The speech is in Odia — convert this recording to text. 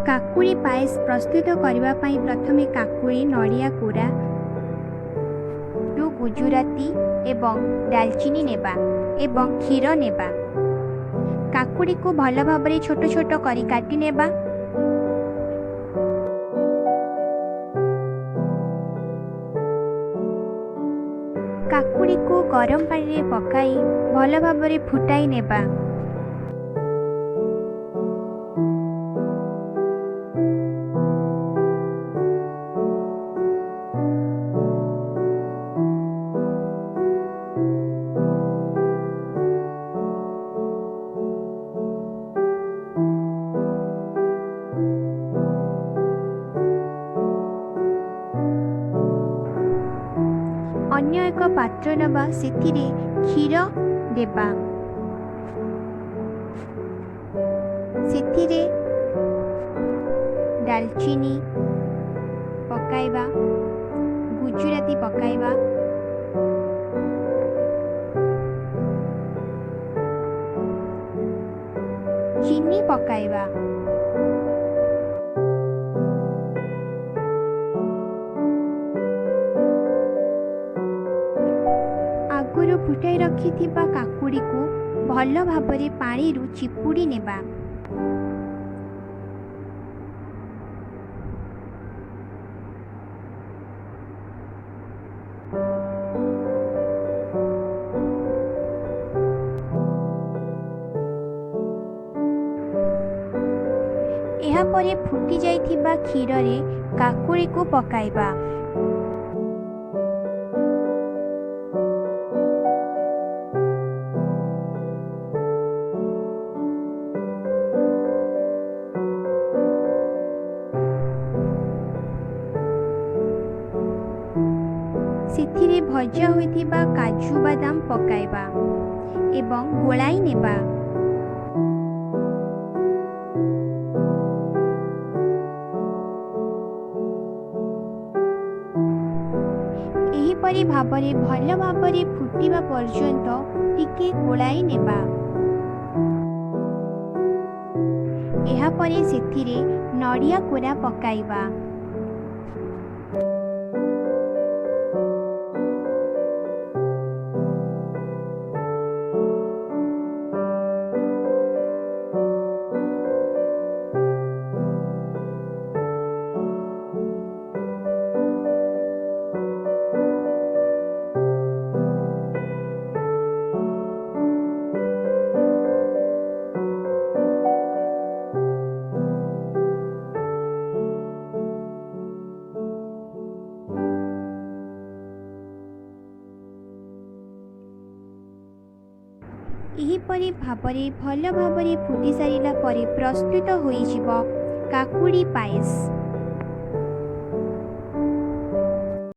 କାକୁଡ଼ି ପାଏସ ପ୍ରସ୍ତୁତ କରିବା ପାଇଁ ପ୍ରଥମେ କାକୁଡ଼ି, ନଡ଼ିଆ କୋରା, ଗୁଜୁରାତି ଏବଂ ଡାଲଚିନି ନେବା ଏବଂ କ୍ଷୀର ନେବା। କାକୁଡ଼ିକୁ ଭଲ ଭାବରେ ଛୋଟ ଛୋଟ କରି କାଟି ନେବା। କାକୁଡ଼ିକୁ ଗରମ ପାଣିରେ ପକାଇ ଭଲ ଭାବରେ ଫୁଟାଇ ନେବା। ଅନ୍ୟ ଏକ ପାତ୍ର ନେବା, ସେଥିରେ କ୍ଷୀର ଦେବା। ସେଥିରେ ଡାଲଚିନି ପକାଇବା, ଗୁଜୁରାତି ପକାଇବା, ଚିନି ପକାଇବା। ଆଗରୁ ଫୁଟାଇ ରଖିଥିବା କାକୁଡ଼ିକୁ ଭଲ ଭାବରେ ପାଣିରୁ ଚିପୁଡ଼ି ନେବା। ଏହାପରେ ଫୁଟି ଯାଇଥିବା କ୍ଷୀରରେ କାକୁଡ଼ିକୁ ପକାଇବା। ସେଥିରେ ଭଜା ହୋଇଥିବା କାଜୁ ବାଦାମ ପକାଇବା ଏବଂ ଗୋଳାଇ ନେବା। ଏହିପରି ଭାବରେ ଭଲ ଭାବରେ ଫୁଟିବା ପର୍ଯ୍ୟନ୍ତ ଟିକେ ଗୋଳାଇ ନେବା। ଏହାପରେ ସେଥିରେ ନଡ଼ିଆ କୋରା ପକାଇବା। ଏହିପରି ଭାବରେ ଭଲ ଭାବରେ ଫୁଟି ସାରିଲା ପରେ ପ୍ରସ୍ତୁତ ହୋଇଯିବ କାକୁଡ଼ି ପାଏସ।